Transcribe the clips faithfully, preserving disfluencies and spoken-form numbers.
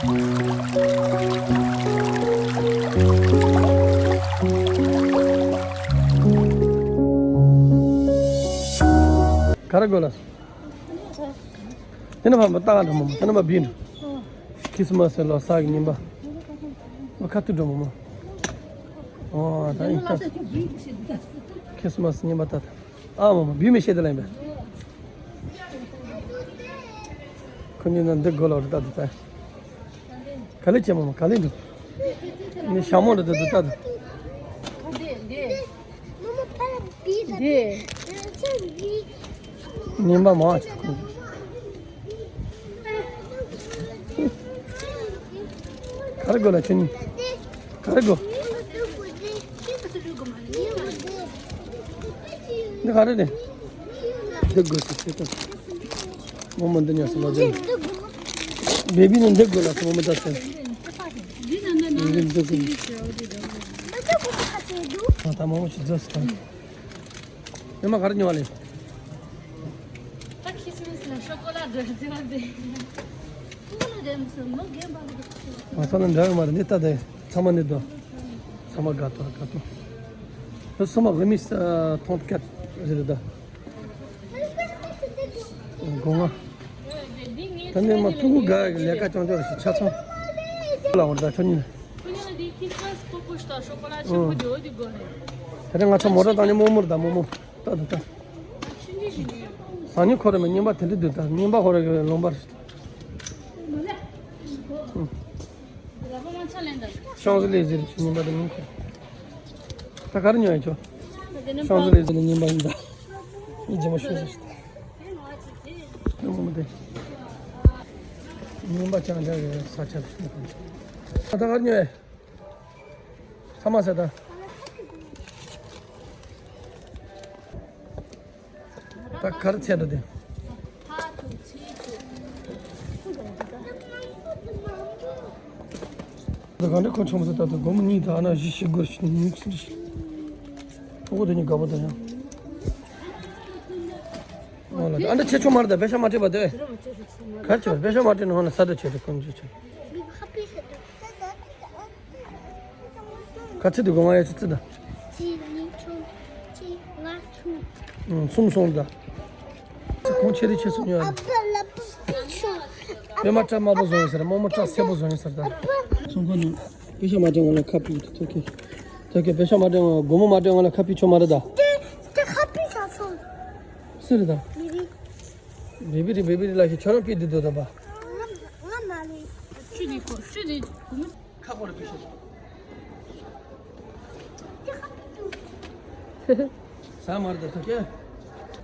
ག་རེ་དགོས་ལགས། དེ་ནས་ཕར་མ་ལྟ་ག་འགྲོ་མོ་མོ། དེ་ནས་མ་བིན་འགྲོ། ཁྲིས་མས་ལོ་གསར་གྱི་ཉིན་པ། ཁ་ཐུག་འགྲོ་མོ་མོ། ཨོ་ད་ཡིན་ད། ཁྲིས་མས་ཉིན་པ་ད་ད། ཨ་མོ་མོ་བི་མི་ཤེས་དེ་ལ་ཡིན་པས། ཁོ་གཉིས་ན་འདི་དགོས་ལ་རེ་ད་དུ་ད། ག་ལེ་ཅེ་མོ་མོ་ག་ལེ་འགྲོ། ནི་ཞྭ་མོ་རེ་ད་དུ་ད་དུ། འདི། ཉིན་པ་མང་ཆེ་ཁོ་གཉིས། ག་རེ་དགོས་ལ་ཁྱོད་གཉིས། ག་རེ་དགོས། འདི་ག་རེ་རེད། འདི་དགོས་སུ་ཆེ་ཏོ། མོ་མོ་འདི་ཉོས་སུ་མ་འདི། བེ་བི་ནི་འདི་དགོས་ལ་སུ་མོ་མོ་ད་ཚོ། འདི་འདི་དགོས། ད་མོ་མོ་ཆུ་རྫོགས་སུ་ད། ཉི་མ་ག་རེ་ཉོ་བ་ལེ། ད་ཁྲིས་མས་ལ་ཤོ་ཀོ་ལ་འདྲ་ཟེར་བ་ཟེར། ང་ཚོ་ལ་འདྲ་བའི་མ་རེད་འདི་ལྟ་དེ་ཚང་མ་ནི་དོ། ཚང་མ་དགའ་ཏོ་དགའ་ཏོ། ཚང་མ་དབུ་མའི་ཐོང་ཀད་ཟེར་ད། སྒོ་ང་། ད་ནི་མ་ཕྲུ་གུ་དགའ་ལས་ཀ་ཅང་ཅང་ཞིག་ཆ་ཚང་། ལ་འོར་ད་ཆོ་ཉིན། ད་རེས་ང་ཚོ་མོ་ཊ་བཏང་ནི་རྨོ་མོར་ད་རྨོ་མོ། ལྟ་དུ་ལྟ། སང་ཉིན་ཁོ་རེ་མ་རྙིང་པ་དེ་འདྲ་འདུག་ད་རྙིང་པ་ཁོ་རེ་གི་ལུང་པར། ཤོང་ཟི་ལི་ཟི་རེ་ཞིག་རྙིང་པ་དེ་མིན་ཁོ། ད་ག་རེ་ཉོ་ཡ་ཆོ། ཤོང་ཟི་ལི་ཟི་ལི་རྙིང་པ་ཡིན་ད། ཡིན་རྗེས་མ་ཤོད་ཟི། རྨོ་མོ་དེ། རྙིང་པ་ཅང་ཅང་གི་ས་ཆ་རེ་ཞིག་ད་ག་རེ་ཉོ་ཡ། ཚང་མ་ཟེར་ད། ད་གར་ཚད་ད་དེ། ད་ག་འདྲ་ཁོ་ཆོམ་ཟེར་ད་ད་སྒོར་མོ་གཉིས་ད་ཨ་ན་བཞི་བཞི་སྒོར་ཉི་ཤུ་རེ་ཞིག་ཨོ་དེ་གཉིས་དགའ་པོ་ད་ཡང་། ཨོ་ལ་ཨ་འདྲ་ཆེ་ཆུང་མ་རེད་ད་པེ་ཤ་མ་སྤྲད་པ་དེ། གར་ཆེ་བ་པེ་ཤ་མ་སྤྲད་ནོ་ཧོ་ན་ས་ད་ཆེ་དེ་ཁོང་ཆུ་ཆེ། ག་ཚོད་འདུག་གོ་ང་ཡ་ཆུ་ཚོད་ད། གཅིག་གཉིས་ཆུང་གཅིག་ལྔ་ཆུང་། ཨང་གསུམ་སོང་ད། ཁོང་ཆེ་རི་ཆེ་སུ་ཉོ་ཡ། པད་མ་སྐྲ་དམར་པོ་བཟོ་ཡིན་ཟེར་རྨོ་མོ་སྐྲ་སེར་པོ་བཟོ་ཡིན་ཟེར་ད། སོང་གོ་ནི། པེ་ཤ་མ་སྤྲད་ང་ལ་ཁ་ཕིག་ཐོ་ཁེ། ཐོ་ཁེ་པེ་ཤ་མ་སྤྲད་ང་སྒོར་མོ་མ་སྤྲད་ང་ལ་ཁ་ཕིག་ཆོ་མ་རེད་ད། དེ་དེ་ཁ་ཕིག་ས་སོང་། སུ་རེད་ད། མི་རིགས། བེ་བི་རི་བེ་བི་རི་ལ་ཞིག་ཁྱོད་རང་པི་དི་དོ་དམ་པ། ང་ང་མ་རེད། ཅི་རེད་ཁོ་ཅི་རེད་ཁོ་མི། ཁ་ཁོ་རེ་པི་ཤེས། ས་མར་དེ་ཐོ་ཀེ།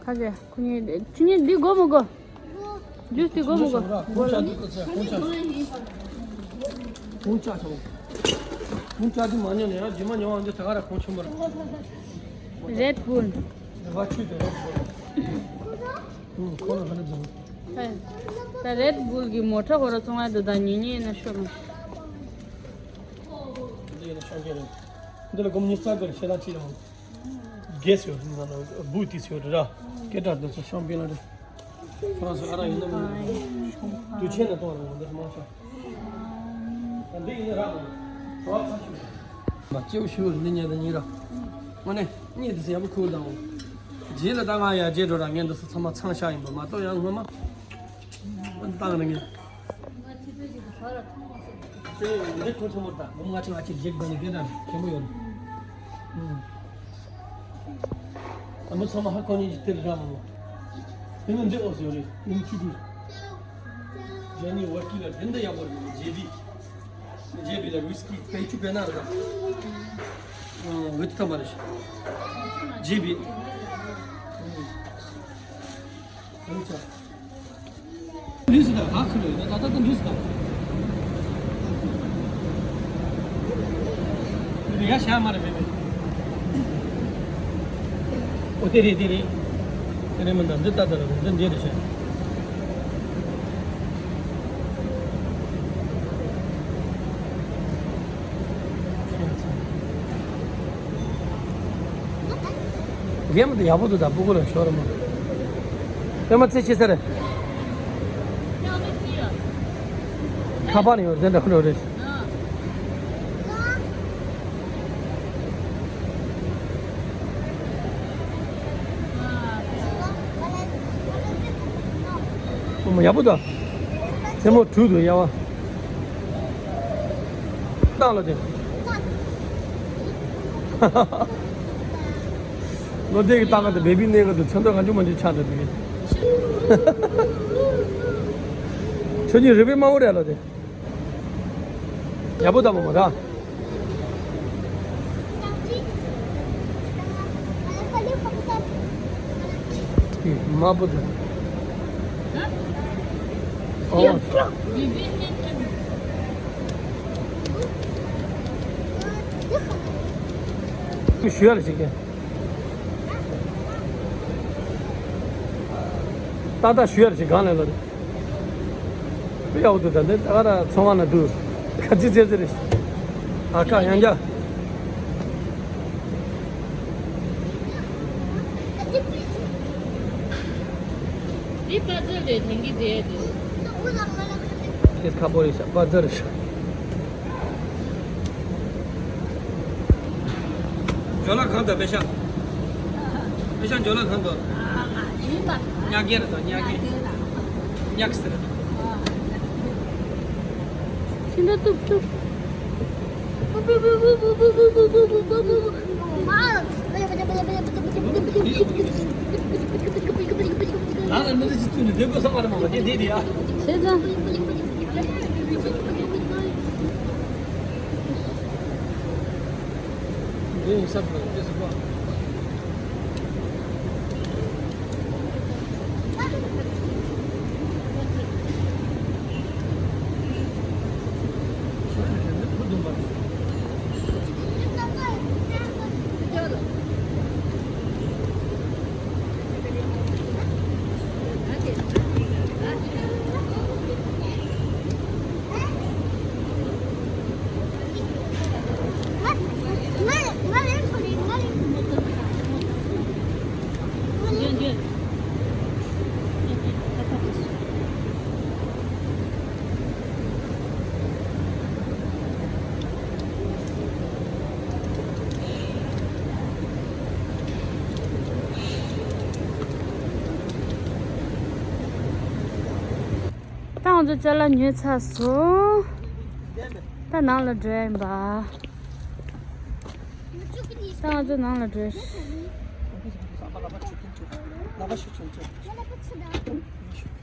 ཁ་ཟེ་ཁོ་གཉིས་ཁྱི་གཉིས་འདི་དགོ་མི་དགོ། ཇུས་འདི་དགོ་མི་དགོ། དགོ་ལ། ཁོང་ཅག་དེ་མ་ཉོ་ནས་ཡང་རྗེས་མ་ཉོ་བ་འདི་ད་ག་ར་ཁོང་ཆུང་མར། རེད་བུལ། བ་ཆུ་དེ་རེད་བུལ། ཁོ་ལ་ག་ནས་འཛོམས། ད་རེད་བུལ་གྱི་མོ་ཊ་ཁོ་ར་བཙོང་ཡ་འདུག་ད་ཉིན་ཉིན་ན་ཤོར་མ། འདི་ཡིན་ན་ཤོང་གི་རེད། འདི་ལ་སྒོར་མོ་ཉི་ཤུ་རྩ་དགོས་རེད་ཤེས་ན་ཅི་ཡོང་། གེ་སི་ཡོད་འདི་ན་བུ་ཏི་སི་ཡོད་ར། སྐད་གྲགས་འདི་ཚོ་ཤོང་པི་ལ་རེད། ཁོ་རང་ཚོ་ཨ་ར་ཡིན་ན་མི་འདུག་དུས་ཆེན་ལ་གཏོང་རེད་འདི་མང་ཤོས། འདི་ཡིན་ན་ར་མི་འདུག་ཚ་ཤོས། མ་སྐྱེ་བོ་ཞུ་རེད་འདི་ཉལ་ད་ཉིན་ར། དངོས་གནས་གཉིད་འདི་ཚོ་ཡག་པོ་ཁུག་དང་། རྗེས་ལ་ད་ང་ཡར་རྗེས་འགྲོ་ར་ངས་འདི་ཚོ་ཚང་མ་ཚང་ཤག་ཡིན་པ་མ་གཏོགས་ཡང་སྔོན་མ། བཏང་རེད་ངས། ཚེ་འདི་ཁོ་ཚོ་མོ་ད་སྒོར་མོ་ལྔ་བཅུ་ང་གཅིག་བཞེས་དགོས་ནི་དེ་འདྲ་ཆེན་པོ་ཡོད། ཨ་མི་ཚང་མ་ཧ་གོ་ནི་ཅི་སྟེར་ར་མོ། དེ་ནི་འདི་འོ་ཟེར་རེད་ཡུམ་ཆུ་དུ། ཇེ་ནི་བ་ཀི་ལ་དེ་འདི་ཡག་པོ་རེད་ཇེ་བི། ཇེ་བི་ལ་ཝི་སི་ཀི་པེ་ཆུ་པེ་ན་རེད་ད། ཝི་ཏི་ཐ་མ་རེད། ཇེ་བི། ལུས་སུ་དང་ཧ་ཁུ་ལུས་ད་ད་ད་ལུས་སུ་དང་། ཡ་ཤ་མ་རེད་མེད་མེད། ཨོ་དེ་རེད་དེ་རེད། དེ་རེད་མི་འདུག་འདི་ལྟ་ད་ལ་འདི་འདི་རེད་ཤག་རྒན་མོ་དེ་ཡག་པོ་འདུག་ད་སྤུ་གུ་ལ་ཤོར་མ། པད་མ་ཚེ་ཆེ་ས་རེད། ཁ་པར་ནས་ཡོད་དེ་འདྲ་འགྲོ་རེད། ཨོ་མ་ཡག་པོ་འདུག་སེན་མོ་དྲུག་འདུག་ཡ་བ། བཏང་ལ་དེ། ལོ་དེ་གི་ལྟ་ག་དེ་བེ་བི་གནས་ག་དུ་ཚོན་མདོག་ང་ཆུང་མ་ཆུང་ཆགས་འདུག་དེ་གི། ཁྱོད་གཉིས་རི་བོའི་དམར་པོ་རེད་ལོ་དེ། ཡག་པོ་ལྟ་བུ་མ་ར། དམར་པོ་དེ། ཨོ། ཞུ་ཡ་རེ་ཞིག་གི། ཏག་ཏག་ཞུ་ཡ་རེ་ཞིག་གང་ལས་ལོ་རེད། དཔེ་ཡག་པོ་འདུག་ད་འདི་ད་ག་ར་ཚོང་བ་ན་འདུག་ག་ཅི་ཙེ་ཙེ་རེད། ཨ་ཁ་ཡང་རྒྱ། འདི་པ་ཛལ་རེད་དེང་གི་དེ་དེ། དེ་ཁ་པོ་རེད་ཤག་པ་ཛལ་རེད་ཤག་ཇོ་ལགས་གང་འདུག་པེ་ཤ། པེ་ཤ་ཇོ་ལགས་གང་འདུག་ཉག་གེ་རེད་དོ་ཉག་གེ། ཉག་ཟེར་རེད་དོ། ཤིན་ཏུ་གཏུབ་གཏུབ། ང་ལ་མི་ཚེ་གཅིག་བཙུགས་ནས་བསྡད་དགོས་བསམ་པ་རེད་མ་གཏོགས་དེ་དེ་དེ་ཡ། བྱས་ཙང་། འདི་ཡིན་ས་དང་འདི་སུ་པ། ད་ང་ཚོ་ཅ་ལག་ཉོས་ཚར་སོང་། ད་ནང་ལ་འགྲོ་ཡ་ཡིན་པ། ད་ང་ཚོ་ནང་ལ་འགྲོ་ཡ།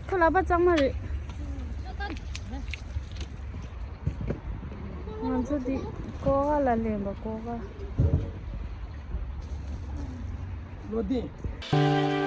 ཁོ་ལག་པ་གཙང་མ་རེད། ང་ཚོ་འདི་ཀོ་ཝ་ལ་ལེན་པ་ཀོ་ཝ། ལོ་ལྡན།